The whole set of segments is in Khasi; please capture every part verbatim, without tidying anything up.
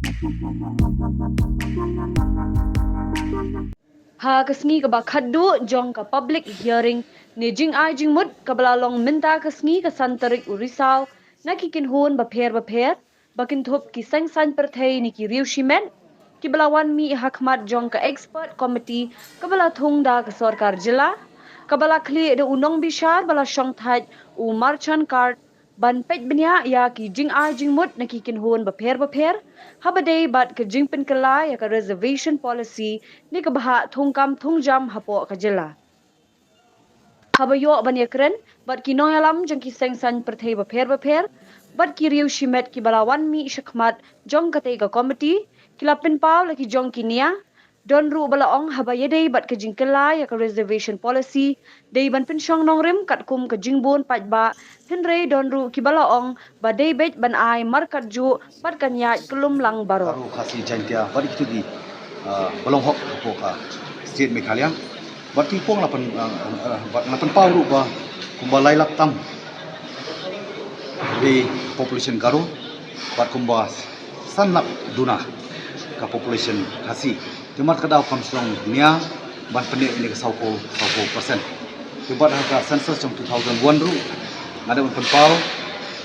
Ha ka sngi kaba khatduh jong ka public hearing ne jingai jingmut kaba la long mynta ka sngi ka san tarik u Risaw na ki kynhun bapher bapher ba kynthup ki seng saiñ pyrthei ne ki riew shimet kiba la wan mih ha khmat jong ka expert committee kaba la thung da ka sorkar jylla kaba la khlieh da u nongbishar ba la shongthait u Marchand Kard ban peit bniah ïa ki jingai jingmut na ki kynhun bapher bapher haba dei bad ka jingpynkylla ïa ka reservation policy ne ka bhah thungkam thungjam hapoh ka jylla. Haba ïoh ban ïakren bad ki nongïalam jong ki seng saiñ pyrthei bapher bapher bad ki riew shimet kiba la wan mih shakhmat jong katei ka committee ki la pynpaw la ki jong ki nia don ruh ba la ong haba ïadei bad ka jingkylla ïa ka reservation policy dei ban pynshong nongrim katkum ka jingbun paidbah hynrei don ruh kiba la ong ba dei beit ban ai markat juh bad kan ïaid kyllum lang baroh. Garo, Khasi, Jaintia bad kito ki, ah, ba long hok hapoh ka state Meghalaya. Bad ki pong la pyn, ah, ah, bad la pynpaw ruh ba kumba lai lak tam dei population Garo bad kumba san lak duna ka population Khasi. Te mar ka daw kam shong nia ban pynïaid ïa ka saw phew, saw phew percent. Te bad ha ka census jong two thousand one ruh nga dei ban pynpaw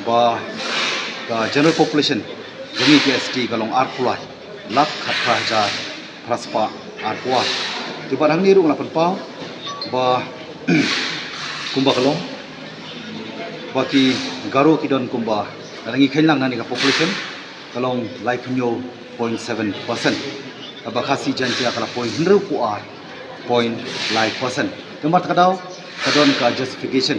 ba ka general population jong ngi ki S T ka long arphew lai lak khatphra hajar phra spah arphew ar. Te bad hangne ruh nga la pynpaw ba kumba ka long ba ki Garo ki don kumba lada ngi kheiñ lang na kane ka population ka long laiphew hynñiew point seven percent. Kaba Khasi Jaintia ka la point hynriewphew ar point lai percent. Te mar ka daw ka don ka justification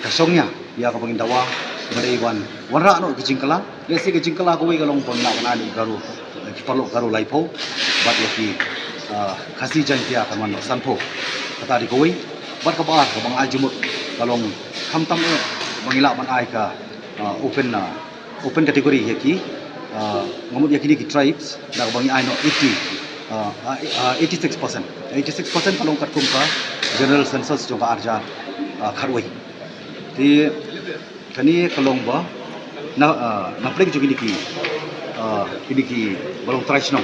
ka shong nia ïa kaba ngin dawa kaba dei ban wanrah noh ki jingkylla. Lehse ka jingkylla kawei ka long ba ngin lah ban ai ïa ki Garo, ki paralok Garo laiphew bad ïa ki, ah, Khasi Jaintia ka man noh sanphew. Kata dei kawei. Bad kaba ar kaba nga ai jingmut ka long khamtam eh ba ngin lah ban ai ka, ah, open, ah, open category ïa ki, ah, nga mut ïa kine ki tribes da kaba ngi ai noh eighty, ah, ah, ah, eighty-six percent. Eighty-six percent ka long katkum ka general census jong ka arhajar, ah, khatwei. Te kane ka long ba na, ah, na pdeng jong kine ki, ah, kine ki ba long trai shnong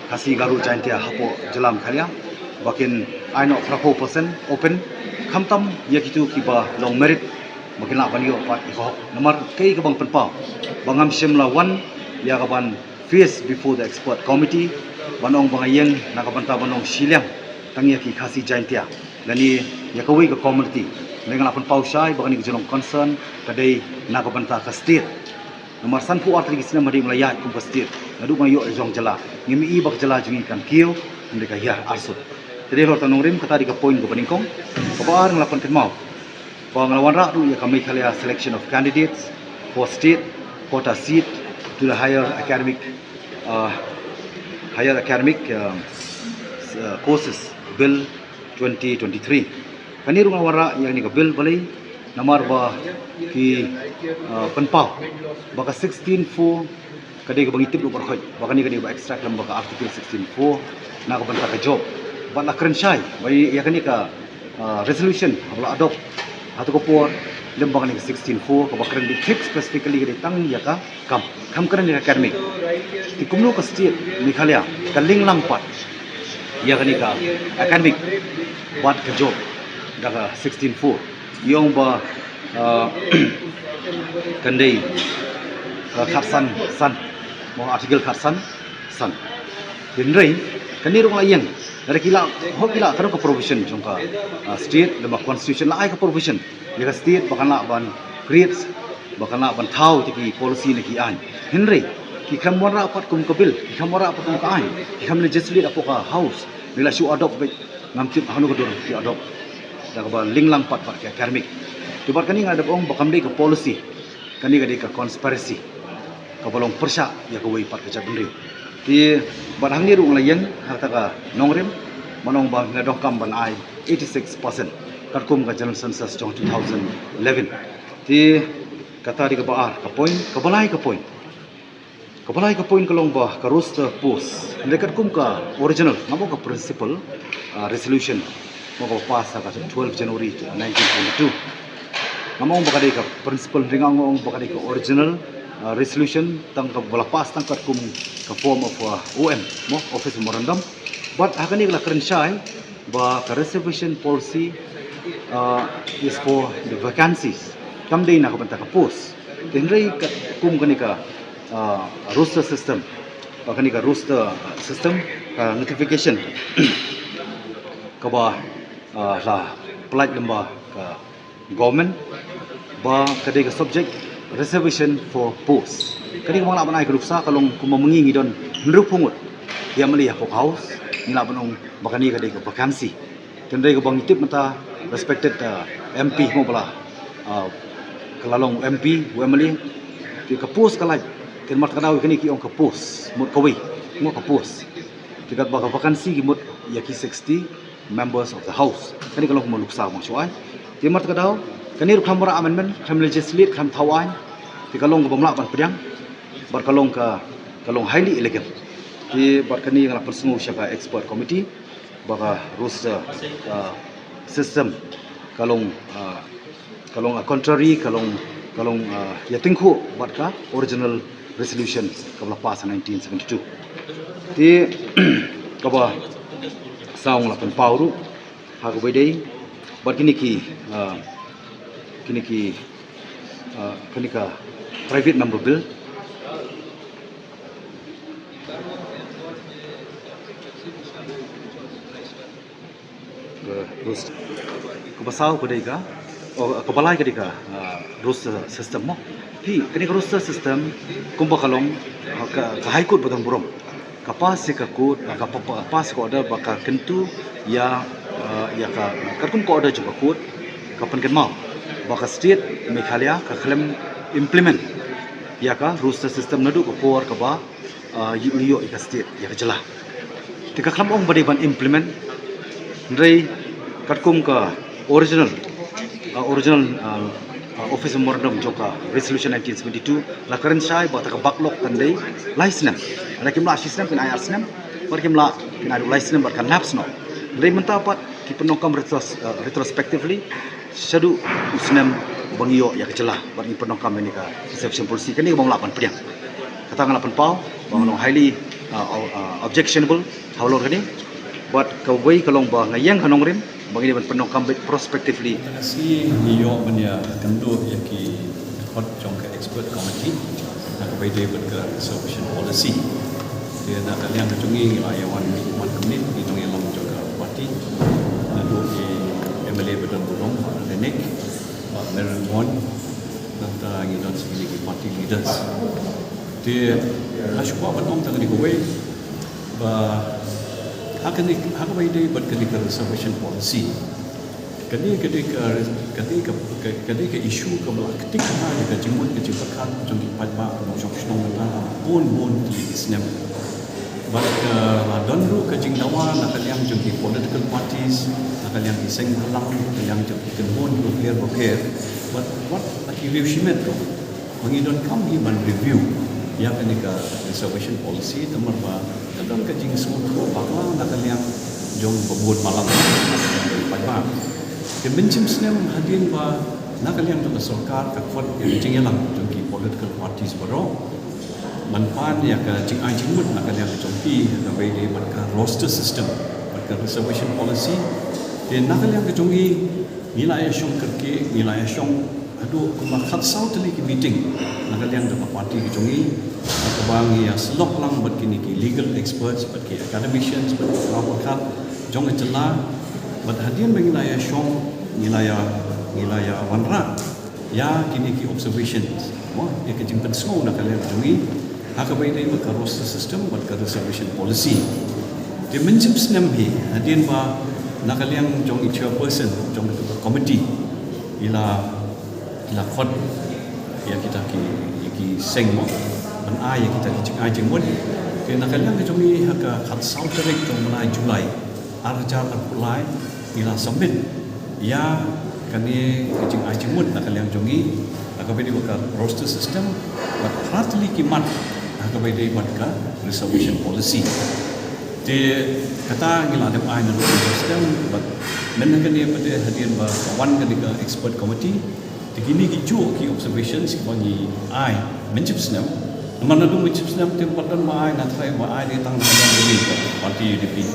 Khasi, Garo, Jaintia hapoh jylla Meghalaya ba kin ai noh phraphew percent open khamtam ïa kito kiba long merit ba kin lah ban ïoh pat ïa ka hok. Namar kaei kaba nga pynpaw ba ngam shym la wan ïa ka ban face before the expert committee ban ong ba nga ïeng na ka bynta ban ong shiliang tang ïa ki Khasi Jaintia lane ïa kawei ka community. Nga la pynpaw shai ba kane ka jinglong concern ka dei na ka bynta ka state. Namar sanphew ar tylli ki snem hadien ba la ïaid kum ka state naduh ba nga ïoh ïa jong jylla ngim i ba ka jylla jong ngi kan kiew hynrei ka hiar arsut. Te dei halor ta nongrim kata dei ka point kaba nyngkong. Kaba ar nga la pynkynmaw ba nga la wanrah ruh ïa ka Meghalaya Selection of Candidates for State Quota Seat to the Higher Academic, uh, Higher Academic, uh, s-, uh, Courses Bill twenty twenty-three. Kane ruh nga la wanrah ïa kane ka bill balei namar ba ki, uh, pynpaw ba ka sixteen four ka dei kaba ngi tip ruh baroh khoit ba kane ka dei kaba extract lem bad ka Article sixteen four na ka bynta ka job. Bad la kren shai ba ïa kane ka, ah, resolution haba la adopt ha kato ka por lem bad kane ka sixteen four kaba kren beit specifically ka dei tang ïa ka kam, kam kren ïa ka academic. Te kumno ka state Meghalaya ka link lang pat ïa kane ka academic bad ka job da ka sixteen four. Ïa ong ba, ah, kan dei, ah, khatsan san, mo article khatsan san. Hynrei kane ruh nga la ïeng lada ki la, hok ki la, ka dei ka provision jong ka, ah, state lem bad constitution la ai ka provision ïa ka state ba kan lah ban create, ba kan lah ban thaw ïa ki policy ne ki aiñ. Hynrei ki khlem wanrah pat kum ka bill, ki khlem wanrah pat kum ka aiñ, ki khlem legislate hapoh ka house, ne la shu adopt beit. Ngam tip hangno ka dur ki adopt da kaba link lang pat bad ka academic. Te bad kane nga dep ong ba kam dei ka policy, kane ka dei ka conspiracy kaba long pyrshah ïa kawei pat ka jaitbynriew. Te bad hangne ruh nga la ïeng ha kata ka nongrim ban ong ba nga donkam ban ai eighty-six percent katkum ka general census jong two thousand eleven. Te kata dei kaba ar ka point. Kaba lai ka point Kaba lai ka point ka long ba ka roster post, hynrei katkum ka original, ngam ong ka principal, ah, resolution, mo kaba pass ha ka twelve January nineteen twenty-two. Ngam ong ba ka dei ka principal, hynrei nga ong ba ka dei ka original, uh, resolution tang kaba la pass tang katkum ka form of, uh, O M, mo, office memorandum. But ha kane ka la kren shai ba ka reservation policy, uh, is for the vacancies, kam dei na ka bynta ka post. Te hynrei katkum kane ka, uh, roster system, ba kane ka roster system, ka notification kaba, uh, la pynlait lyngba ka government, ba ka dei ka subject reservation for post. Ka dei kaba nga lah ban ai ka nuksa, ka long kumba mynta ngi don hynriewphew ngut ki M L A ha Coke House, ngi lah ban ong ba kane ka dei ka vacancy. Te hynrei kaba ngi tip mynta, respected, uh, M P mo, ba la, uh, ka la long M P, u M L A, te ka post ka lait. Te namar kata ka daw kane ki ong ka post, mut kawei, mo, ka post. Te katba ka vacancy ki mut ïa ki sixty members of the house. Kane ka long kumba nuksa ba nga shu ai. Te namar kata ka daw, kane ruh khlem wanrah amendment, khlem legislate, khlem thaw aiñ. Te ka long kaba ym lah ban pdiang, bad ka long ka, ka long highly illegal. Te bad kane nga la pynsngew sha ka expert committee ba ka roster, uh, system ka long, uh, ka long, uh, contrary, ka long, ka long, uh, ïatyngkhuh bad ka original resolution kaba la pass ha nineteen seventy-two. Te kaba saw nga la pynpaw ruh ha kaba ïadei bad kine ki, uh, kine ki, uh, kane ka private member bill. Ka roster. Kaba saw ka dei ka, oh, kaba lai ka dei ka, ah, roster system mo. Phi, kane ka roster system kumba ka long, ah, ka, ka High Court ba don burom ka pass ïa ka court, ah, ka pa-, pa-, pass ka order ba ka kyntu ïa, ah, ïa ka, katkum ka order jong ka court, ka pynkynmaw ba ka state Meghalaya ka khlem implement ïa ka roster system naduh ka por kaba, ah, ïoh, ïoh ïa ka state, ïa ka jylla. Te ka khlem ong ba dei ban implement, hynrei katkum ka original, ah, original, ah, ah, office memorandum jong ka resolution nineteen seventy-two, la kren shai ba kata ka backlog kan dei lai snem. Lada kim lah shi snem, kin ai ar snem, bad kim lah, kin ai lai snem bad kan lapse noh. Hynrei mynta pat ki pyndonkam retros-, ah, retrospectively shaduh u snem ba ngi ïoh ïa ka jylla bad ngi pyndonkam ïa kane ka reservation policy, kane kaba ym lah ban pdiang. Kata nga la pynpaw ba nga long highly, uh, uh, objectionable halor kane. Bad kawei ka long ba nga ïeng ha nongrim ba ngi dei ban pyndonkam beit prospectively. Ka si ngi ïoh ban ïakynduh ïa ki report jong ka expert committee na kaba ïadei bad ka reservation policy. Te na ka liang ka jong ngi, ngi la ïa wan, wan kumne, ngi nongïalam jong ka party, naduh ki M L A ba don burom, Bah Renik, Bah Mayralborn, nangta ngi don sa kine ki party leaders. Te nga shu kwah ban ong tang kane kawei, ba ha kane, ha kaba ïadei bad kane ka reservation policy, kane ka dei ka, ka dei ka, ka, ka dei ka issue kaba la ktik ha ïa ka jingmut ka jingpyrkhat jong ki paidbah nongshong shnong mynta bun bun tylli ki snem. Bad ka la don ruh ka jingdawa na ka liang jong ki political parties, na ka liang ki seng bhalang, na ka liang jong ki kynhun bapher bapher. Bad wat la ki riew shimet ruh ba ngi donkam hi ban review ïa kane ka reservation policy, namar ba ka don ka jingsngewthuh bakla na ka liang jong ba bun balang, na ka liang jong ki paidbah. Te mynshem snem hadien ba na ka liang jong ka sorkar ka khot ïa ka jingïalang jong ki political parties baroh ban pan ïa ka jingai jingmut na ka liang jong ki, kaba ïadei bad ka roster system bad ka reservation policy. Te na ka liang ka jong ngi, ngi la ïa shong kyrkieh, ngi la ïa shong haduh kumba khatsaw tylli ki meeting na ka liang jong ka party ka jong ngi, ha kaba ngi ïa syllok lang bad kine ki legal experts, bad ki academicians, bad ki paw pyrkhat jong ka jylla. Bad hadien ba ngi la ïa shong, ngi la ïa, ngi la ïa wanrah ïa kine ki observations, mo, ïa ka jingpynsngew na ka liang jong ngi ha kaba ïadei bad ka roster system bad ka reservation policy. Te mynshem snem hi hadien ba na ka liang jong i chairperson jong ka committee i la, i la khot ïa kita ki, ïa ki seng, mo, ban ai ïa kita ki jingai jingmut. Te na ka liang ka jong ngi ha ka khatsaw tarik jong u bnai July ar hajar arphew lai, ngi la submit ïa kane ka jingai jingmut na ka liang jong ngi ha kaba ïadei bad ka roster system bad phra tylli ki mat ha kaba ïadei bad ka reservation policy. Te kata ngi la dep ai na ka reservation bad mynta kane pat hadien ba ka wan kane ka expert committee, te kine ki juh ki observations kiba ngi ai Mynshipsnem, namar naduh mynshipsnem te ym pat don ba ai, nga tharai ba ai dei tang na ka liang ka party U D P.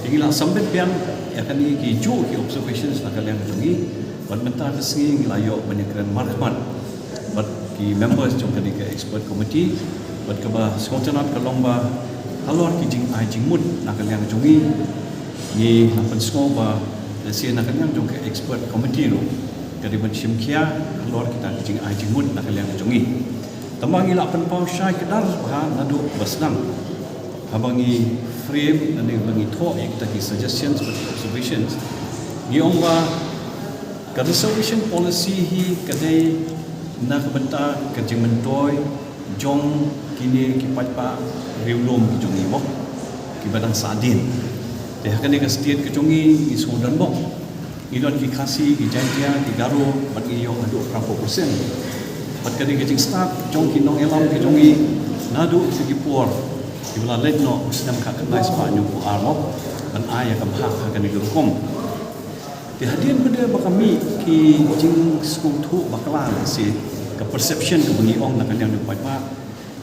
Te ngi la submit biang ïa kane ki juh ki observations na ka liang jong ngi, bad mynta ka sngi ngi la ïoh ban ïakren markhmat bad ki members jong kane ka expert committee, bad kaba sngewtynnat ka long ba halor ki jingai jingmut na ka liang jong ngi, ngi la pynsngew ba lehse na ka liang jong ka expert committee ruh ka dei ban shim khia halor kita ki jingai jingmut na ka liang jong ngi. Tangba ngi la pynpaw shai kdar bha naduh ba sdang, haba ngi frame lane ba ngi thoh ïa kita ki suggestions bad ki observations, ngi ong ba ka reservation policy hi ka dei na ka bynta ka jingmyntoi jong kine ki paidbah riewlum ki jong ngi mo, kiba dang sahdien. Te ha kane ka state ka jong ngi, ngi sngewdon bok, ngi don ki Khasi, ki Jaintia, ki Garo, bad ngi ïoh haduh phra phew percent. Bad ka dei ka jingstad jong ki nongïalam ki jong ngi naduh ki por kiba la leit noh u snem khatkhyndai spah hynñiewphew ar mo, ban ai ïa ka bhah ha kane ka rukom. Te hadien ba dei ba ka mih ki jingsngewthuh bakla, lehse ka perception kaba ngi ong na ka liang jong u paidbah,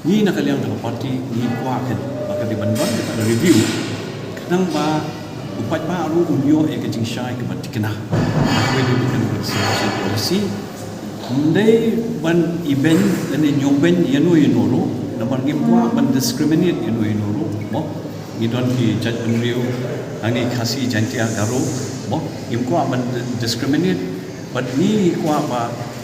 ngi na ka liang jong ka party ngi kwah khein ba ka dei ban don ka review, khnang ba u paidbah ruh un ïoh ïa ka jingshai kaba thikna. Kaba dei ban ka reservation policy, ym dei ban ibeiñ lane ñiewbeiñ ïano ïano ruh, namar ngim kwah ban discriminate ïano ïano ruh mo. Ngi don ki jaitbynriew hangne, Khasi, Jaintia, Garo mo, ngim kwah ban discriminate. Bad ngi kwah ba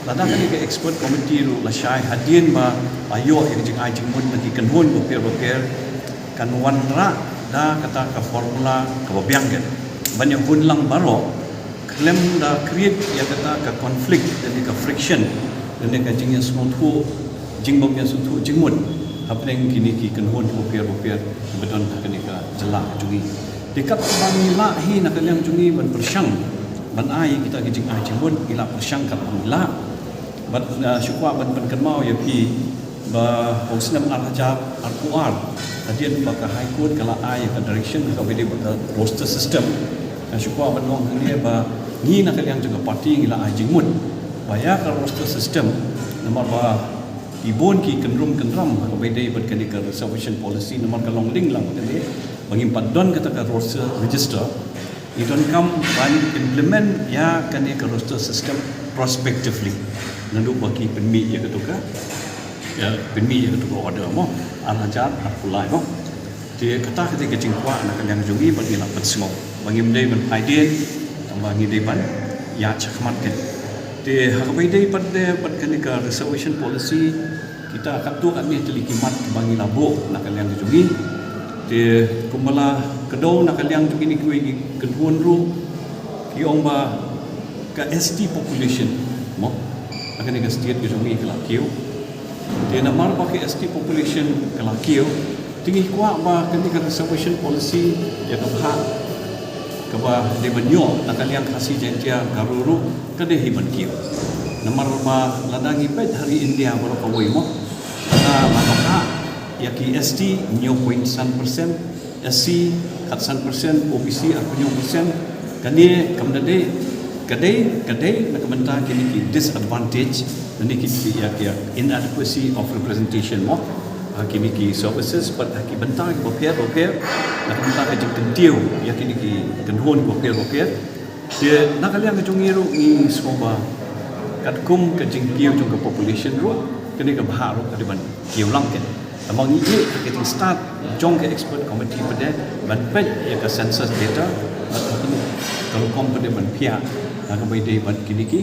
lada kane ka expert committee ruh la shai hadien ba la ïoh ïa ka jingai jingmut na ki kynhun bapher bapher, kan wanrah da kata ka formula kaba biang khein ban ïa hun lang baroh, khlem da create ïa kata ka conflict lane ka friction lane ka jingïasngewthuh, jingbym ïasngewthuh jingmut hapdeng kine ki kynhun bapher bapher kiba don ha kane ka jylla jong ngi. Te katba ngi lah hi na ka liang jong ngi ban pyrshang ban ai kita ki jingai jingmut, ngi la pyrshang katba ngi lah. Bad, ah, shu kwah ban pynkynmaw ïa phi ba ha u snem ar hajar arphew ar, hadien ba ka High Court ka la ai ïa ka direction ha kaba ïadei bad ka roster system, nga shu kwah ban ong hangne ba ngi na ka liang jong ka party ngi la ai jingmut ba ïa ka roster system, namar ba ki bun ki kynrum kynram ha kaba ïadei bad kane ka reservation policy, namar ka long linglang kane ba ngim pat don kata ka roster register. Ngi donkam ban implement ïa kane ka roster system prospectively naduh ba ki pynmih ïa kato ka, ïa, pynmih ïa kato ka order mo, ar hajar arphew lai mo. Te kata ka dei ka jingkwah na ka liang jong ngi bad ngi la pynsngew ba ngim dei ban phai dien, tangba ngi dei ban ïaid shakhmat khein. Te ha kaba ïadei pat de bad kane ka reservation policy, kita katto katne tylli ki mat ba ngi la buh na ka liang jong ngi. Te kumba la kdew na ka liang jong kine kiwei ki kynhun ruh, ki ong ba ka S T population mo ha kane ka state ka jong ngi ka la kiew. Te namar ba ka S T population ka la kiew, te ngi kwah ba kane ka reservation policy ïa ka bhah kaba dei ban ïoh na ka liang Khasi, Jaintia, Garo ruh ka dei hi ban kiew. Namar ba lada ngi peit ha ri India baroh kawei mo, lada la bhah ïa ki S T hynñiew point san percent, S C khatsan percent, O B C arphew hynñiew percent. Kane kam da dei, ka dei, ka dei na ka bynta kine ki disadvantage, lane ki, ki, ïa, ïa inadequacy of representation mo ha kine ki services bad ha ki bynta kiba pher bapher, na ka bynta ka jingkyntiew ïa kine ki kynhun kiba pher bapher. Te na ka liang ka jong ngi ruh ngi sngew ba katkum ka jingkiew jong ka population ruh, kane ka bhah ruh ka dei ban kiew lang khein. Tangba ngi ïeit ha ka jingstad jong ka expert committee pat de ban peit ïa ka census data, bad ha kane ka rukom pat de ban phiah ha kaba ïadei bad kine ki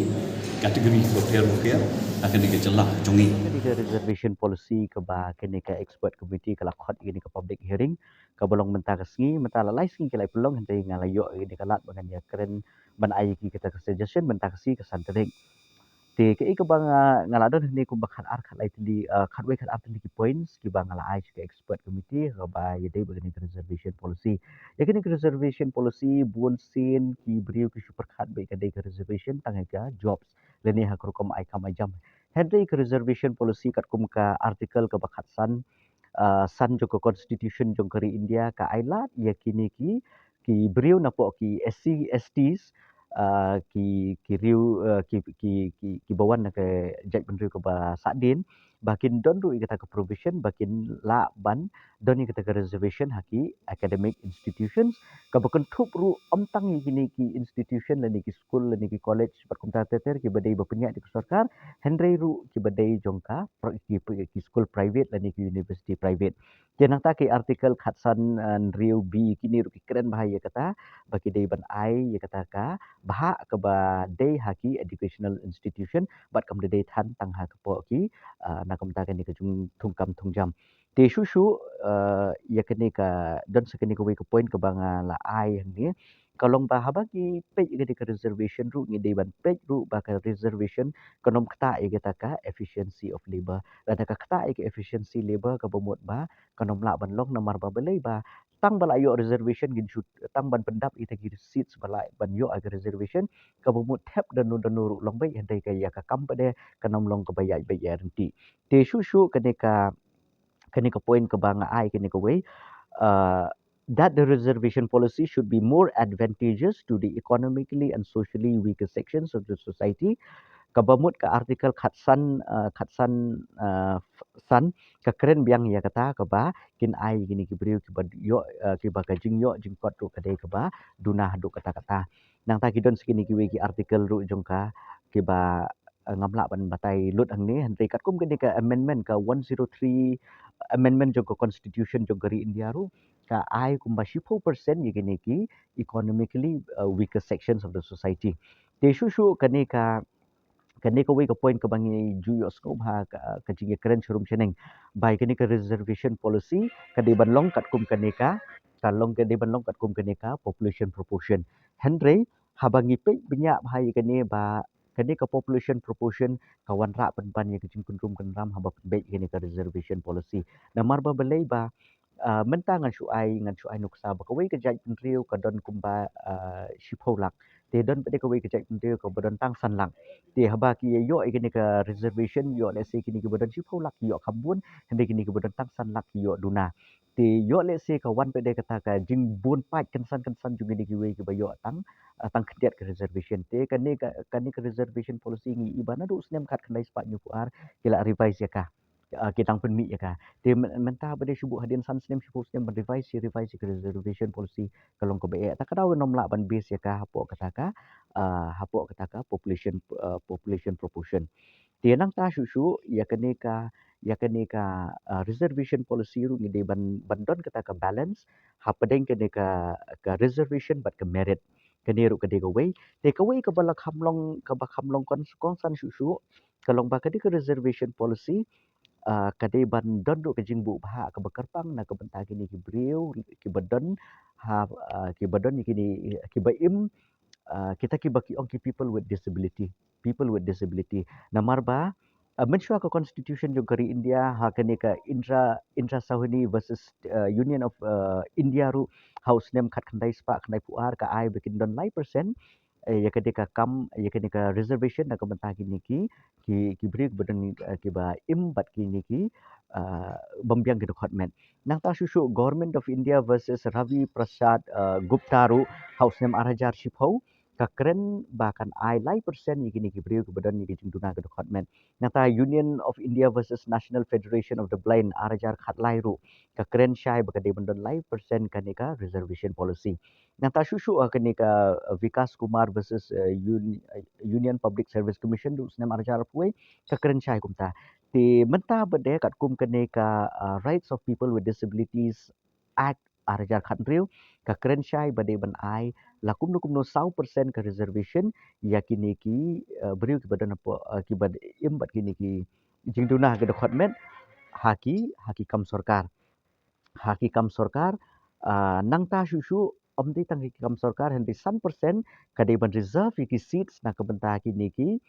category bapher bapher ha kane ka jylla jong ngi. Kane ka reservation policy kaba kane ka expert committee ka la khot ïa kane ka public hearing kaba long mynta ka sngi, mynta la lai sngi ka la pynlong, hynrei nga la ïoh ïa kane ka lad ba ngan ïakren ban ai ïa ki kata ka suggestion mynta ka sngi ka san tarik. Te kaei kaba nga, nga la don hangne kumba khatar khatlai tylli, ah, khatwei khatar tylli ki points kiba nga la ai sha ka expert committee kaba ïadei bad kane ka reservation policy. Ïa kane ka reservation policy, bunsien ki briew ki shu pyrkhat ba ka dei ka reservation tang ïa ka jobs lane ha ka rukom ai kam ai jam. Hynrei ka reservation policy katkum ka article kaba khatsan, ah, san jong ka constitution jong ka ri India ka ai lad ïa kine ki, ki briew napoh ki S C, S Ts, ah, ki, ki riew, ah, ki, ki, ki, kiba wan na ka jaitbynriew kaba sahdien, ba kin don ruh ïa kata ka provision ba kin lah ban don ïa kata ka reservation ha ki academic institutions, kaba kynthup ruh ym tang ïa kine ki institution lane ki school lane ki college bad kumta ter ter kiba dei ba pynïaid da ka sorkar, hynrei ruh kiba dei jong ka pri-, ki, ki school private lane ki university private. Te nangta ki article khatsan, eh, hynriew B kine ruh ki kren bha ïa kata ba ki dei ban ai ïa kata ka bhah kaba dei ha ki educational institution bad kam dei than tang ha ka pok ki, ah, na kumta kane ka jingthung kam thung jam. Te shuh shuh, ah, ïa kane ka don sa kane kawei ka point kaba nga la ai hangne. Ka long ba haba ngi peit ïa kane ka reservation ruh ngi dei ban peit ruh ba ka reservation kan ym ktah ïa kata ka efficiency of labor. Lada ka ktah ïa ka efficiency labor kaba mut ba kan ym lah ban long namar ba balei ba tang ba la ïoh reservation ngin shu tang ban pyndap ïa kita ki seats ba la ban ïoh ïa ka reservation kaba mut thep da no da no ruh long beit hynrei ka ïa ka kam pat de kan ym long kaba ïaid beit ïaid ryntih. Te shuh shuh kane ka, kane ka point kaba nga ai kane kawei, uh, that the reservation policy should be more advantageous to the economically and socially weaker sections of the society. Kaba mut ka article khatsan, uh, khatsan, uh, san ka kren biang ïa kata kaba kin ai kine ki briew kiba ïoh, uh, kiba ka jingïoh jingkot ruh ka dei kaba duna haduh katta katta. Nangta ki don sa kine kiwei ki article ruh jong ka kiba, uh, ngam lah ban batai lut hangne, hynrei katkum kane ka amendment, ka one zero three amendment jong ka constitution jong ka ri India ruh ka ai kumba shiphew percent ïa kine ki economically, uh, weaker sections of the society. Te shuh shuh kane ka, kane kawei ka point kaba ngi ju ïohsngew bha ha ka, ka jingïakren sharum shaneng ba ïa kane ka reservation policy ka dei ban long katkum kane ka, ka long ka dei ban long katkum kane ka population proportion. Hynrei haba ngi peit bniah bha ïa kane ba kane ka population proportion ka wanrah pynban ïa ka jingkynrum kynram haba pynbeit ïa kane ka reservation policy. Namar ba balei ba, ah, mynta ngan shu ai, ngan shu ai nuksa ba kawei ka jaitbynriew ka don kumba, ah, shiphew lak. Te don pat de kawei ka jaitbynriew kaba don tang san lak. Te haba ki ïoh ïa kane ka reservation, ïoh lehse kine kiba don shiphew lak ki ïoh kham bun, hynrei kine kiba don tang san lak ki ïoh duna. Te ïoh lehse ka wan pat de kata ka jingbun paid kynsan kynsan jong kine kiwei kiba ïoh tang, ah, tang khyndiat ka reservation. Te kane ka, kane ka reservation policy ngi i ba naduh snem khatkhyndai spah hynñiewphew ar ki la revise ïa ka. Ah, ki dang pynmih ïa ka. Te myn-, mynta ba dei shu buh hadien san snem shiphew snem ban revise, shi revise ïa ka reservation policy ka long kaba eh. Ta ka daw ngam lah ban base ïa ka hapoh kata ka, ah, hapoh kata ka population, ah, population proportion. Te nangta shuh shuh ïa kane ka, ïa kane ka, ah, reservation policy ruh ngi dei ban, ban don kata ka balance hapdeng kane ka, ka reservation bad ka merit. Kane ruh ka dei kawei. Te kawei kaba la kham long, kaba kham long kong, kongsan shuh shuh ka long ba kane ka reservation policy, ah, ka dei ban don ruh ka jingbuh bhah kaba kyrpang na ka bynta kine ki briew kiba don ha, ah, kiba don kine kiba im, ah, kita kiba ki ong ki people with disability, people with disability. Namar ba, ah, mynshuwa ka constitution jong ka ri India ha kane ka Indra, Indrasawhini versus, ah, Union of, ah, India ruh ha u snem khatkhyndai spah khyndaiphew ar ka ai ba kin don lai percent, eh, ïa kane ka kam, ïa kane ka reservation na ka bynta kine ki, ki, ki briew kiba don, eh, kiba im bad kine ki, ah, bym biang ki dkhot met. Nangta shuh shuh Government of India versus Ravi Prasad, ah, Gupta ruh ha u snem ar hajar shiphew ka kren ba kan ai lai percent ïa kine ki briew kiba don ïa ki jingduna ki dkhot met. Nangta Union of India versus National Federation of the Blind ar hajar khatlai ruh ka kren shai ba ka dei ban don lai percent kane ka reservation policy. Nangta shuh shuh, ah, kane ka, ah, Vikas Kumar versus, ah, Un-, ah, Union Public Service Commission ruh snem ar hajar arphew wei ka kren shai kumta. Te mynta pat de katkum kane ka, ah, Rights of People with Disabilities Act ar hajar khathynriew ka kren shai ba dei ban ai la kumno kumno saw percent ka reservation ïa kine ki, ah, briew kiba don hapoh, ah, kiba im bad kine ki jingduna ki dkhot met ha ki, ha ki kam sorkar. Ha ki kam sorkar, ah, nangta shuh shuh ym dei tang ki kam sorkar hynrei san percent ka dei ban reserve ïa ki seats na ka bynta kine ki,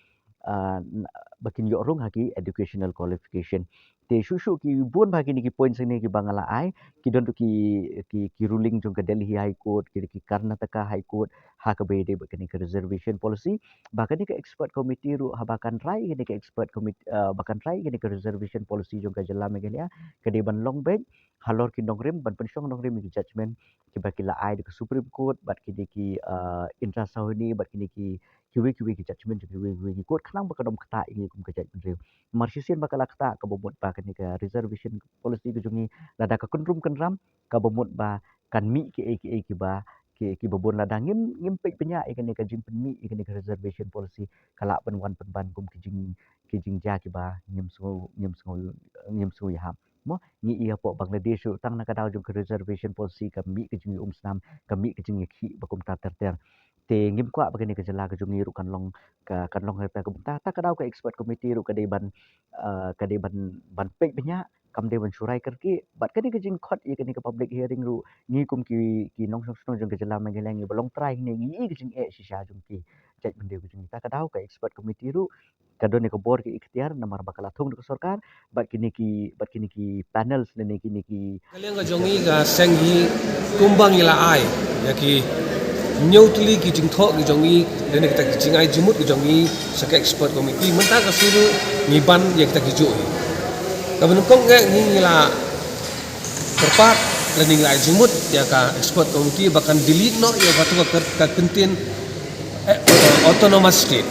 ah, n-, ba kin ïoh rung ha ki educational qualification. Te shuh shuh ki bun bha kine ki points kine kiba nga la ai, ki don ruh ki, ki, ki ruling jong ka Delhi High Court, ki, ki Karnataka High Court ha kaba ïadei bad kane ka reservation policy. Ba kane ka expert committee ruh haba kan rai kane ka expert committee, ah, ba kan rai kane ka reservation policy jong ka jylla Meghalaya ka dei ban long beit halor ki nongrim, ban pynshong nongrim ïa ki judgment kiba ki la ai da ka Supreme Court bad kine ki, ah, Indra Sawhney bad kine ki kiwei kiwei ki judgment jong kiwei kiwei ki court, khnang ba kan ym ktah ïa ngi kum ka jaitbynriew. Namar shisien ba ka la ktah, kaba mut ba kane ka reservation policy ka jong ngi, lada ka kynrum kynram, kaba mut ba kan mih kiei kiei kiba, ki, kiba bun. Lada ngim, ngim peit bniah ïa kane ka jingpynmih ïa kane ka reservation policy, ka lah ban wan pynban kum ki jing, ki jingjia kiba ngim sngew, ngim sngew, ngim sngew ïahap. Mo, ngi ïa hapoh Bangladesh ruh, tang na ka daw jong ka reservation policy, ka mih ka jingïaumsnam, ka mih ka jingïakhih ba kumta ter ter. Te ngim kwah ba kane ka jylla ka jong ngi ruh kan long, ka, kan long ha kata ka bynta. Ta ka daw ka expert committee ruh ka dei ban, ah, ka dei ban, ban peit bniah, kam dei ban shu rai kyrkieh. Bad kane ka jingkhot ïa kane ka public hearing ruh, ngi kum ki, ki nongshong shnong jong ka jylla Meghalaya, ngi ba long trai hangne, ngi ïohi ka jingeh shisha jong ki jaitbynriew ka jong ngi. Ta ka daw ka expert committee ruh ka don ïa ka bor, ka iktiar, namar ba ka la thung da ka sorkar, bad kine ki, bad kine ki panels lane kine ki. Ka liang ka jong ngi ka seng hi, kumba ngi la ai ïa ki hynñiew tylli ki jingthoh ki jong ngi, lane kita ki jingai jingmut ki jong ngi sha ka expert committee, mynta ka sngi ruh ngi ban ïa kita ki juh hi. Kaba nyngkong, ngi, ngi la kyrpad lane ngi la ai jingmut ïa ka expert committee ba kan delete noh ïa katu ka, ka kyntien, eh, autonomous state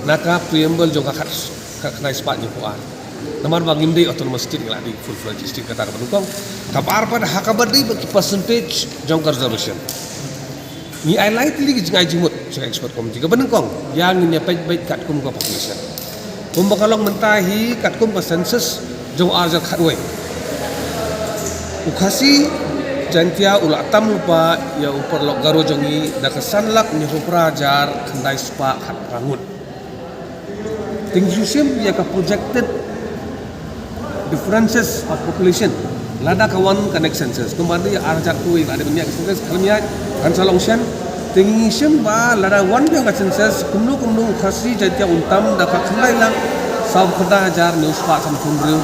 na ka preamble jong ka khat, ka khyndai spah hynñiewphew ar. Namar ba ngim dei autonomous state, ngi la dei full fledged state, kata kaba nyngkong. Kaba ar pat, ha kaba dei bad ki percentage jong ka reservation, ngi ai lai tylli ki jingai jingmut sha ka expert committee. Kaba nyngkong, ïa ngin ïa peit beit katkum ka population. Kumba ka long mynta hi, katkum ka census jong ar hajar khatwei, u Khasi Jaintia u la tam lypa ïa u paralok Garo jong ngi da ka san lak hynñiewphew phra hajar khyndai spah khatphra ngut. Te ngi shim ïa ka projected differences of population lada ka wan ka next census. Kumba dei ar hajar khatwei, lada mynta ka census ka wan ïa kan sa long shen. Te ngi shim ba lada wan biang ka census, kumno kumno u Khasi Jaintia un tam da ka khyndai lak saw khyndai hajar hynñiew spah sanphew hynriew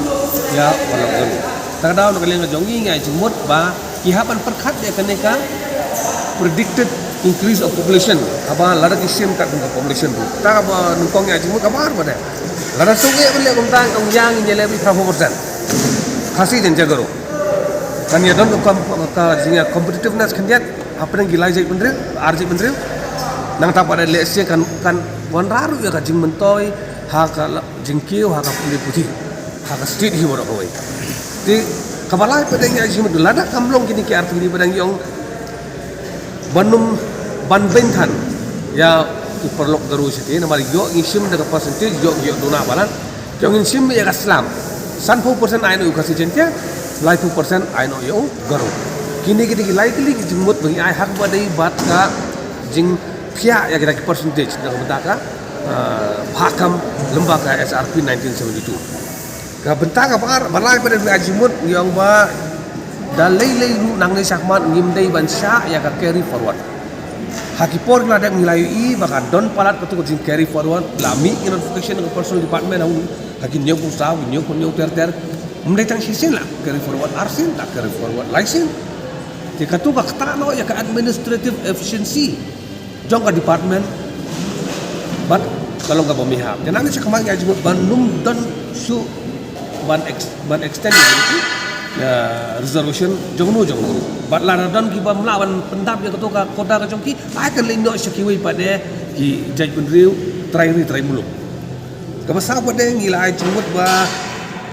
ïa u paralok Garo. Ta ka daw na ka liang ka jong ngi, ngi ai jingmut ba ki hap ban pyrkhat ïa kane ka predicted increase of population, haba lada ki shim katkum ka population ruh. Ta kaba nyngkong, ngi ai jingmut. Kaba ar pat, lada shu ngeit ban leh kumta, ong ïa ngin ïaleh beit phra phew percent Khasi Jaintia Garo. Kan ïa don ka com-, ka jingïa competitiveness khyndiat hapdeng ki lai jaitbynriew, ar jaitbynriew. Nangta pat lehse kan, kan wanrah ruh ïa ka jingmyntoi ha ka la-, jingkiew ha ka pule puthi ha ka state hi baroh kawei. Te kaba lai pat, ngi ai jingmut, lada kam long kine ki ar tylli pat, ngi ong ban ym, ban beiñ than ïa u paralok Garo shatei, namar ïoh ngi shim da ka percentage, ïoh, ïoh duna balang. Te ngin shim ïa ka slam, sanphew percent ai noh ïa u Khasi Jaintia, laiphew percent ai noh ïa u Garo. Kine ki dei ki lai tylli ki jingmut ba ngi ai ha kaba dei bad ka jingphiah ïa kita ki percentage na ka bynta ka, ah, bhah kam lyngba ka S R P nineteen seventy-two. Ka bynta kaba ar, ba lai pat, ngi ai jingmut, ngi ong ba da lei lei ruh nangne shakhmat ngim dei ban shah ïa ka carry forward. Ha ki por ki la dep ngi la ïohi ba ka don palat katu ka jing carry forward, la mih ki notification ka personal department, ha u, ha ki hynñiewphew saw, ki hynñiewphew hynñiew ter ter. Ym dei tang shisien la carry forward, arsien la carry forward, laisien. Te katu ka ktah noh ïa ka administrative efficiency jong ka department bad ka long kaba mihap. Te nangne shakhmat ngi ai jingmut ban ym don shuh ban ex-, ban extend ïa kine ki, ïa, reservation jong no jong no. Bad lada don kiba ym lah ban pyndap ïa kato ka quota ka jong ki, ai kan leit noh sha kiwei pat de ki jaitbynriew trai ri trai muluk. Kaba saw pat de ngi la ai jingmut ba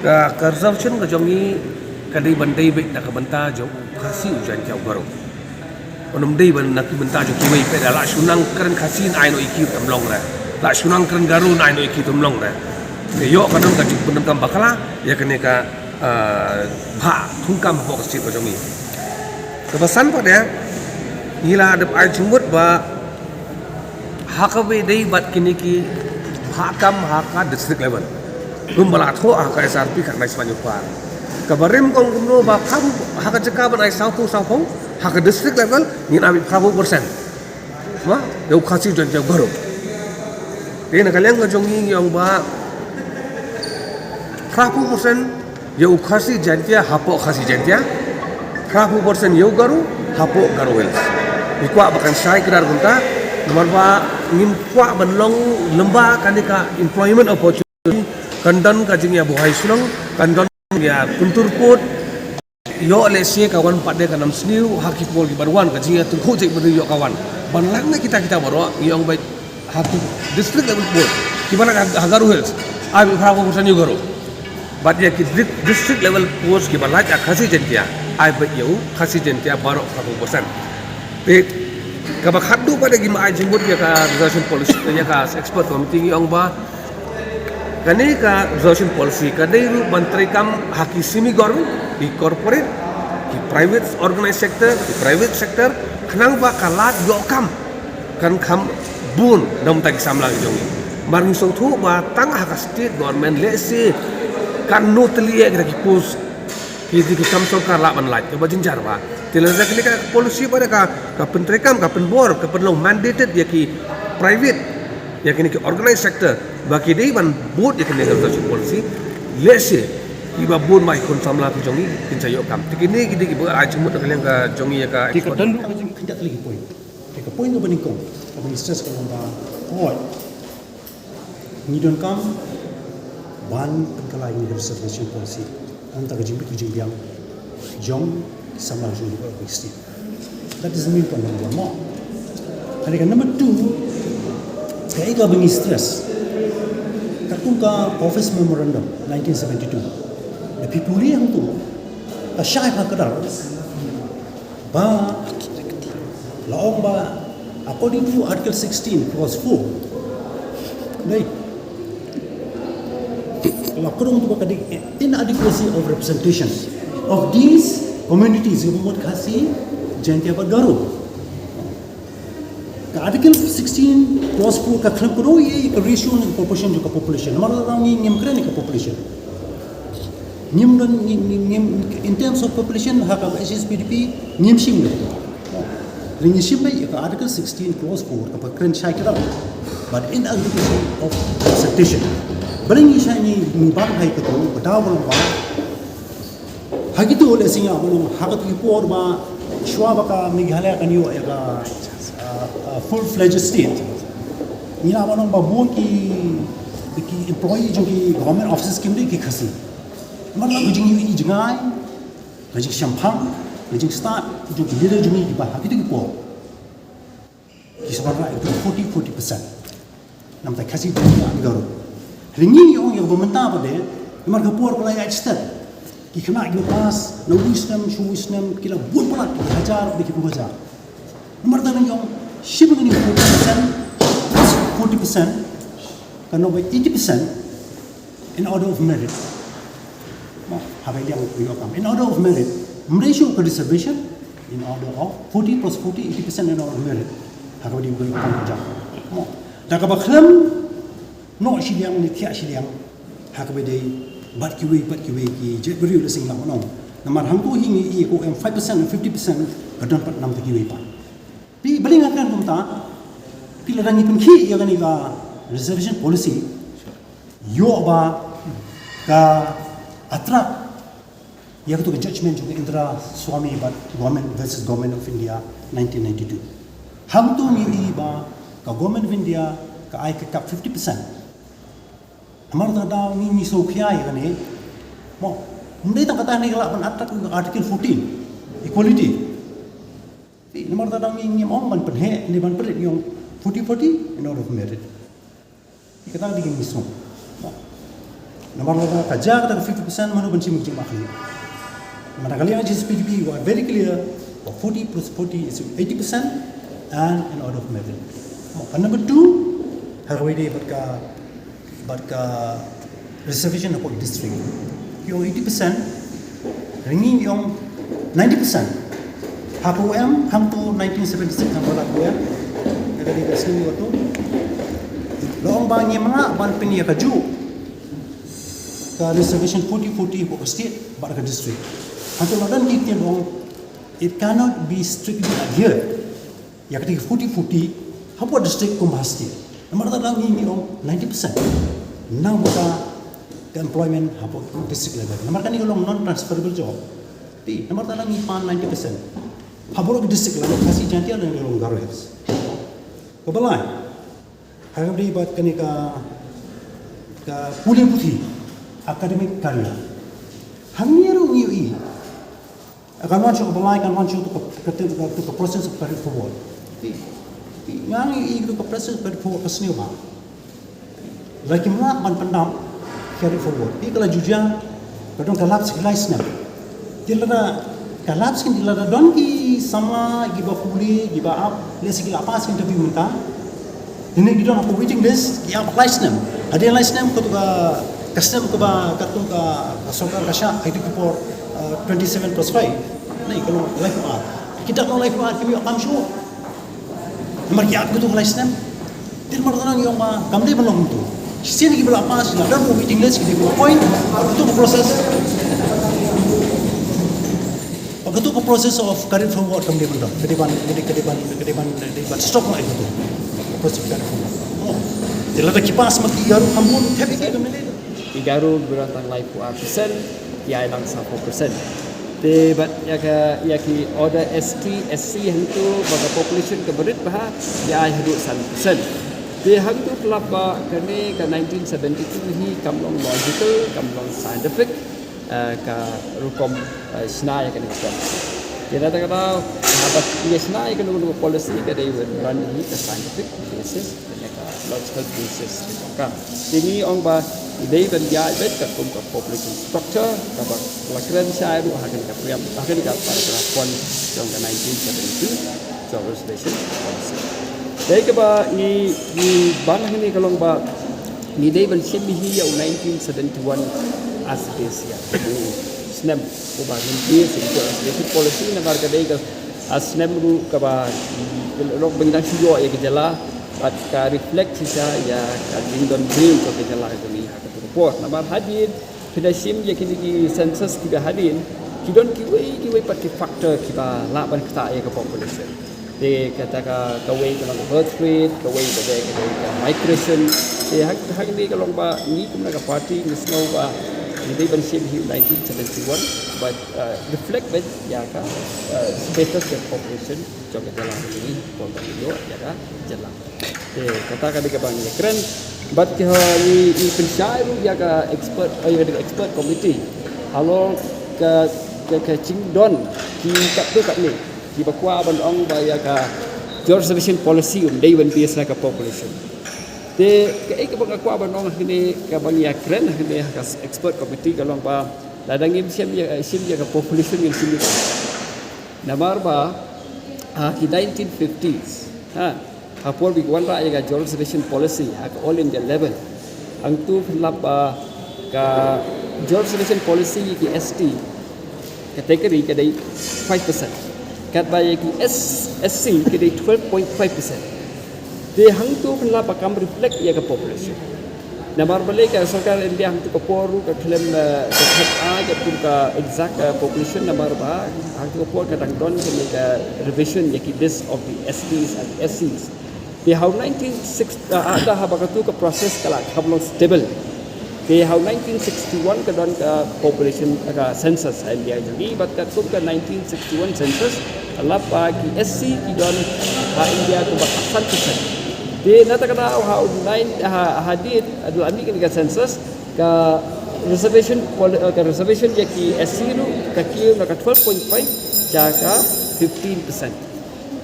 ka, ka reservation ka jong ngi ka dei ban dei beit na ka bynta jong u Khasi, u Jaintia, u Garo. Ym dei ban na ki bynta jong kiwei pat de, la shu nang kren Khasi, ai noh ïa ki, tam long re. La shu nang kren Garo, ai noh ïa ki, tam long re. Te ïoh ka don ka jingpyndonkam bakla ïa kane ka, ah, bhah thungkam hapoh ka state ka jong ngi. Kaba san pat de, ngi la dep ai jingmut ba ha kaba dei bad kine ki bhah kam ha ka district level, kumba la thoh ha ka S R P khatkhyndai spah hynñiewphew ar. Kaba rim, ong kumno ba phra, ha ka jaka ban ai sawphew sawphew, ha ka district level ngin ai phraphew percent. Ma, ïa u Khasi, Jaintia, Garo. Te na ka liang ka jong ngi ngi ong ba phraphew percent ïa u Khasi Jaintia hapoh Khasi Jaintia, phraphew percent ïa u Garo hapoh Garo Hills. Ngi kwah ba kan shai kdar kumta, namar ba ngim kwah ban long lyngba kane ka employment opportunity, kan don ka jingïabuhai shnong, kan don ïa kyntur pud, Ïoh lehse ka wan pat de ka nam sniew ha ki por kiban wan ka jingïatyngkhuh jait bynriew ïoh ka wan. Ban lait na kita kita baroh ïoh ong ba ha ki district level post kiba lait ha Garo Hills ai ba phra phew percent ïa u Garo. Bad ïa ki di- district level post kiba lait ha Khasi Jaintia ai ba ïa u Khasi Jaintia baroh phra phew percent. Te kaba khatduh pat de ki ma ai jingmut ïa ka reservation policy ïa ka expert committee ngi ong ba kane ka reservation policy ka dei ruh ban treikam ha ki semi government, ki corporate, ki private organized sector, ki private sector, khnang ba ka lad ïoh kam kan kham bun na bynta ki samla ki jong ngi. Mar ngi sngewthuh ba tang ha ka state government lehse katno tylli ïa kita ki post ki, ki, ki kam sorkar lah ban lait kaba jynjar ba. Te lada kane ka policy ba da ka, ka pyntreikam, ka pynbor, ka pynlong mandated ïa ki private, ïa kine ki organized sector ba ki dei ban bud ïa kane ka reservation policy. Lehse kiba bun ba ki khun samla ki jong ngi kin sa ïoh kam. Te kine ki dei kiba ai jingmut na ka liang ka jong ngi ïa ka. Ki ka expert. Dang khyndiat lagi point. Te ka point kaba nyngkong kaba ngi stress ka long ba, oh, ngi donkam ban pynkylla ïa kane ka reservation policy. Nangta ka jingbit ka jingbiang jong samla jong ka state. That is the main point number one mo. Hynrei ka number two, kaei kaba ngi stress, katkum ka office memorandum nineteen seventy-two, da phi pule hangto ka shai ha kdar ba la ong ba according to Article sixteen clause four, dei, la kren to ba ka dei inadequacy of representation of these communities, ka mut Khasi, Jaintia bad Garo. Ka Article sixteen clause four ka khlem kdew ïa ka ratio ne ka proportion jong ka population. Namar lada ngi ngim kren ïa ka population, ngim don, ngim, ngim, ngim, in terms of population ha ka H S P D P ngim shim ïa ka. Ngi shim ïa ka Article sixteen clause four kaba kren shai kdar bad inadequacy of representation. Balei ngi shai, ngi, ngi ban ha kato ka daw ba long ba ha kito, lehse ngi ap ban long ha kato ki por ba shuwa ba ka Meghalaya kan ïoh ïa ka, uh, uh, full fledged state. Ngi ap ban long ba bun ki, ki employee jong ki government offices kim dei ki Khasi. Namar la ka jingïohi jngai, ka jingshemphang, ka jingstad jong ki leader jong ngi kiba ha kito ki por ki sa wanrah ïa ka forty forty percent. Namar ka Khasi Jaintia bad Garo. Hynrei ngi ong ïa kaba mynta pat de, namar ka por ka la ïaid stet, ki khynnah kiba pass na uwei u snem sha uwei u snem ki la bun palat, ki hajar bad ki phew hajar. Namar kata ngi ong shim ïa kane forty percent plus forty percent, kan long ba eighty percent in order of merit. Mo, haba ïa ka ïoh kam in order of merit, ym dei shuh ka reservation, in order of forty plus forty, eighty percent in order of merit. Haba ïa ka ïoh kam ka jam. Mo, da kaba khlem noh shiliang ne thiah shiliang ha kaba ïadei bad kiwei pat kiwei ki jaitbynriew, lehse ngi lah ban ong. Namar hangto hi ngi ïohi ko em five percent and fifty percent ka don pat namar kiwei pat. Phi, balei nga kren kumta? Phi, lada ngi pynkhih ïa kane ka reservation policy, ïoh ba ka attract ïa kato ka judgment jong ka Indra Swamy bad Government versus Government of India nineteen ninety-two. Hangto ngi ïohi ba ka Government of India ka ai ka kap fifty percent. Namar kata da ngi, ngi sngewkhia ïa kane. Mo, ym dei tang kata ne ka lah ban attract ïa ka Article fourteen, equality. Phi, namar kata da ngi, ngim ong ban pynheh ne ban pynrit, ngi ong forty forty in order of merit. Phi, kata ka dei ka ngi sngew. Namar lada ka jia kata ka fifty percent, mano ban shim ka jingmut khlieh? Namar ka liang H S P D P wa very clear, forty plus forty is eighty percent and in order of merit. Ka number two, ha kawei de bad ka bad ka reservation hapoh district. Ki ong eighty percent, hynrei ngi ong ninety percent. Ha ka U M, hangto nineteen seventy-six, hangto la U M, ka dei ka sngi kato, la ong ba ngim lah ban pynïa kajuh ka reservation forty forty hapoh ka state bad ka district. Hangto la don ki ktien ong, it cannot be strictly adhered. Ïa kata ki forty forty hapoh district kumba ha state. Namar kata ngi, ngi ong ninety percent nang baka ka employment hapoh district level. Namar kane ka long non transferable job. Te namar kata ngi pan ninety percent ha baroh ki district level, Khasi Jaintia ne ka long Garo Hills. Kaba lai, ha kaba ïadei bad kane ka, ka pule puthi, academic career. Hangne ruh ngi ïohi Kan wan shuh ka blai, kan wan shuh tu ka, ka, ka, tu ka process of carry forward. Te, te, nga ngi i tu ka process of carry forward ka sniew ba. Lada kim lah ban pyndap carry forward. Te ka la ju jia, ka don ka lapse ki lai snem. Te lada, ka lapse ki lada don ki samla, ki ba pule, ki ba ap, lehse ki la pass interview mynta. Te ne ki don ha ka waiting list, ki ap lai snem. Hadien lai snem, katu ka, ka snem kaba, katu ka, ka sorkar ka shah, ha itu ki por, uh, twenty-seven plus five. Ne, ka long lai phew ar. Ki dap long lai phew ar, kim ïoh kam shuh. Namar ki ap katu ka lai snem. Te namar kata ngi ong ba, kam dei ban long kumtu. Shisien ki ba la pass, la don ha waiting list, ki dei ban appoint, katu ka process. Ba katu ka process of carry forward kam dei ban don. Ka dei ban, ka dei, ka dei ban, ka dei ban, ka dei ban stop noh ïa katu. Process of carry forward. Oh. Te lada ki pass ma ki ïaroh kham bun, thep ïa ki kam dei. Ki ïaroh ki ba don tang lai phew ar percent, ki ai lang saw phew percent. Te bad ïa ka, ïa ki order S T, S C hangtu ba ka population kaba rit bha, ki ai haduh san percent. Te hangtu pynlap ba kane ka nineteen seventy-two hi kam long logical, kam long scientific, eh, ka rukom, eh, shna ïa kane ka policy. Te na kata ka daw, haba ïa shna ïa kane ka policy ka dei ban run hi ka scientific basis, kane ka logical basis ka. Te ngi ong ba dei ban ïa bet katkum ka population structure, kaba la kren shai ruh ha kane ka priam, ha kane ka paragraph one jong ka nineteen seventy-two. Jong reservation policy. Dei kaba ngi, ngi ban hangne ka long ba ngi dei ban shim hi ïa u nineteen seventy-one as base year. U snem uba ngin base ïa u reservation policy namar ka dei ka, ah, snem ruh kaba, mm, lok ba ngi dang shu ïoh ïa ka jylla bad ka reflect shisha ïa ka jingdon briew ka jylla ka jong ngi ha katu ka por. Namar hadien phi da shim ïa kine ki census kiba hadien, ki don kiwei kiwei pat ki factor kiba lah ban ktah ïa ka population. Te kata ka, kawei ka long ka birth rate, kawei ka dei, ka dei ka migration. Te ha, hangne ka long ba ngi kum na ka party ngi sngew ba ngi dei ban shim hi nineteen seventy-one, but, uh, reflect beit ïa ka, uh, status ka population jong ka jylla ngi, ko ba ngi ïoh ïa ka jylla. Te kata ka dei kaba ngi ïakren bad ki ha ngi, ngi pynshai ruh ïa ka expert, eh, ïa ka expert committee halor ka, ka, ka jingdon ki katto katne kiba kwah ban ong ba ïa ka reservation policy um dei ban base na ka population. Te kaei kaba nga kwah ban ong hangne kaba ngi ïakren hangne ha ka expert committee ka long ba lada ngim shim ïa, shim ïa ka population ngim shim ïa ka. Namar ba ha ki nineteen fifties, ha, ha por ba ki wanrah ïa ka reservation policy ha ka all India level, hangtu pynlap ba ka reservation policy ïa ki S T category ka dei five percent, katba ïa ki S, S C ka dei twelve point five percent. Te hangtu pynlap ba kam reflect ïa ka population. Namar balei ka sorkar India hangtu ka por ruh ka khlem, eh, ka khlem ai katkum ka exact, eh, population namar ba hangtu ka por ka dang don kane ka revision ïa ki list of the S Ts and S Cs. Te ha u nineteen sixty, ah, ah, da haba katu ka process ka la kham long stable. Te ha u nineteen sixty-one ka don ka population, ka census ha India jong ngi, bad katkum ka nineteen sixty-one census, lap ba ki S C ki don ha India kumba san percent. Te na kata ka daw ha u nine, ha, hadien, hadien kane ka census, ka reservation poli-, eh, ka reservation ïa ki S C ruh ka kiew na ka twelve point five sha ka fifteen percent.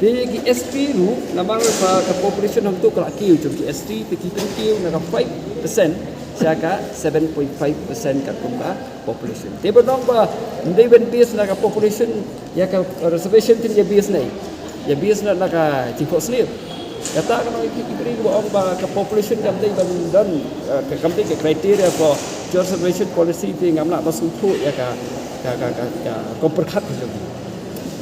Te ki S T ruh namar ba ka population hangtu ka la kiew, jong ki S T te ki pynkiew na ka five percent sha ka seven point five percent katkum ka population. Te ba ong ba ym dei ban base na ka population ïa ka reservation, te ïa base na, ïa base na, na ka jingphohsniew. Kata ka nang ki, ki briew ba ong ba ka population kam dei ban don, eh, ka, kam dei ka criteria for reservation policy, te ngam lah ban sngewthuh ïa ka, ka, ka, ka, ka rukom pyrkhat ka jong ki.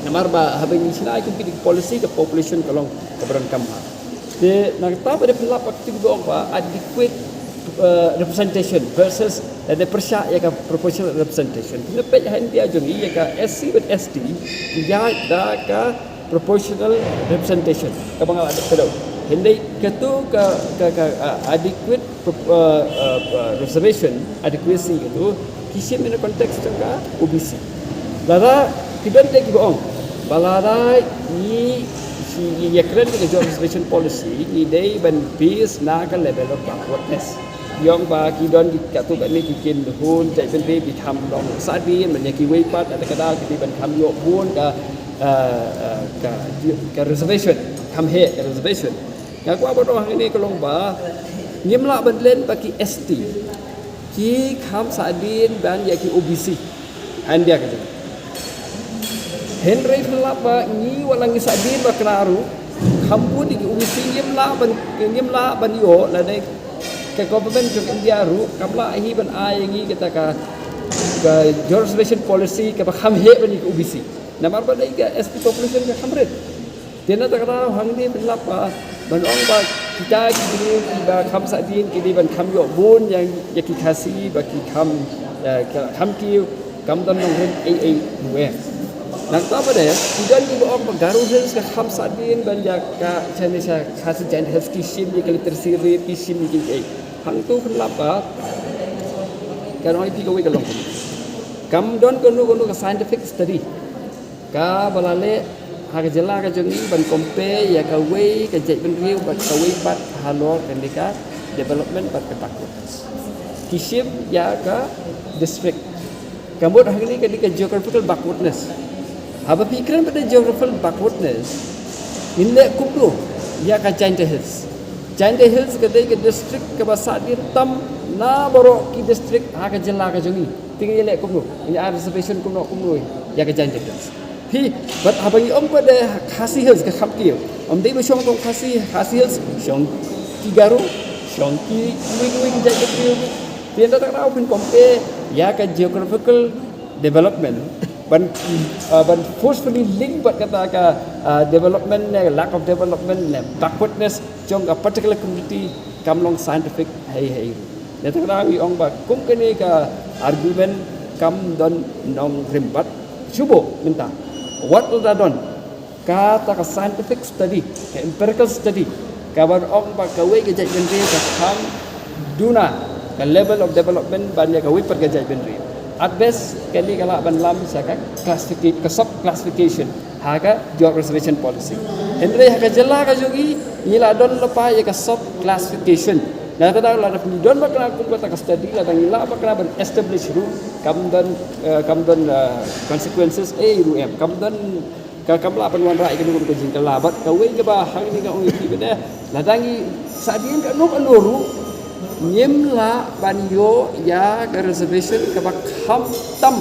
Namar ba haba ngi shna ïa ki policy ka population ka long kaba donkam ha. Te na kata ba dei pynlap, ba ki ong ba adequate, eh, representation versus, eh, dei pyrshah ïa ka proportional representation. Ngi peit ha India jong ngi ïa ka S C bad S T ki ïaid da ka proportional representation kaba nga la dep kdew. Hynrei katu ka, ka, ka, ah, adequate pro-, ah, ah, ah, reservation, adequacy katu ki shim in the context jong ka O B C. Lada ki don te kiba ong ba lada ngi, ngi ïakren ïa ka reservation policy ngi dei ban base na ka level of backwardness. Ïong ba ki don ki katto katne ki kynhun jaitbynriew ki kham long sahdien, ban ïa kiwei pat, kata ka daw ki dei ban kham ïoh bun ka, eh, eh, ka, ka reservation, kham heh ka reservation. Nga kwah ban ong hangne ka long ba ngim lah ban len ba ki S T ki kham sahdien ban ïa ki O B C. Hynrei phin lap ba ngi wat la ngi sahdien ba kynmaw ruh, kham bun ïa ki O B C ngim lah ban, ngim lah ban ïoh lane ka government jong India ruh kam lah hi ban ai ïa ngi kata ka, ka reservation policy kaba kham heh ban ïa ki O B C. Namar ba dei ka S T population ka kham rit. Te na kata ka daw hangne phin lap ba ban ong ba kita ki briew kiba kham sahdien ki dei ban kham ïoh bun ïa, ïa ki Khasi ba ki kham, eh, ka, kham kiew, kam don nongrim ei ei ruh em. Na kata pat de ki don kiba ong ba Garo Hills ka kham sahdien ban ïa ka, shane sha Khasi Jaintia Hills ki shim ïa ka literacy rate, ki shim ïa ki ei. Hangto phin lap ba ka nong ïa phi kawei ka long, kam don kano kano ka scientific study kaba la leh ha ka jylla ka jong ngi ban compare ïa kawei ka jaitbynriew bad kawei pat halor kane ka development bad ka backwardness. Ki shim ïa ka district. Ka mut hangne ka dei ka geographical backwardness. Haba phi kren bad geographical backwardness, ngin leh kumno ïa ka Jaintia Hills? Jaintia Hills ka dei ka district kaba sahdien tam na baroh ki district ha ka jylla ka jong ngi. Te ngin ïa leh kumno? Ngin ïa ai reservation kumno kumno ïa ka Jaintia Hills? Phi, bad haba ngi ong pat de Khasi Hills ka kham kiew, ym dei ba shong tang Khasi, Khasi Hills, shong ki Garo, shong ki, kiwei kiwei ki jait ki kiew. Te ynda kata ka daw phin compare ïa ka geographical development ban, ah, ban forcefully link bad kata ka, ah, development ne lack of development ne backwardness jong ka particular community kam long scientific hei hei ruh. Na kata ka daw ngi ong ba kum kane ka argument kam don nongrim bad shu buh mynta. Wat la don kata ka scientific study, ka empirical study, kaban ong ba kawei ka jaitbynriew ka kham duna ka level of development ban ïa kawei pat ka jaitbynriew. At best kane ka lah ban lam sha ka classificate, ka sub classification ha ka Geog Reservation Policy. Hynrei ha ka jylla ka jong ngi, ngi la don lypa ïa ka sub classification. Na kata ka daw lada ngi don ba kane kum kata ka study, lada ngi lah ba kane ban establish ruh, kam don, eh, kam don, eh, consequences ei ruh em, kam don, ka, kam lah ban wanrah ïa kano kano ka jingkylla. Bad kawei kaba hangne nga ong ïa phi pat de, lada ngi sahdien kano kano ruh, ngim lah ban ïoh ïa ka reservation kaba kham tam.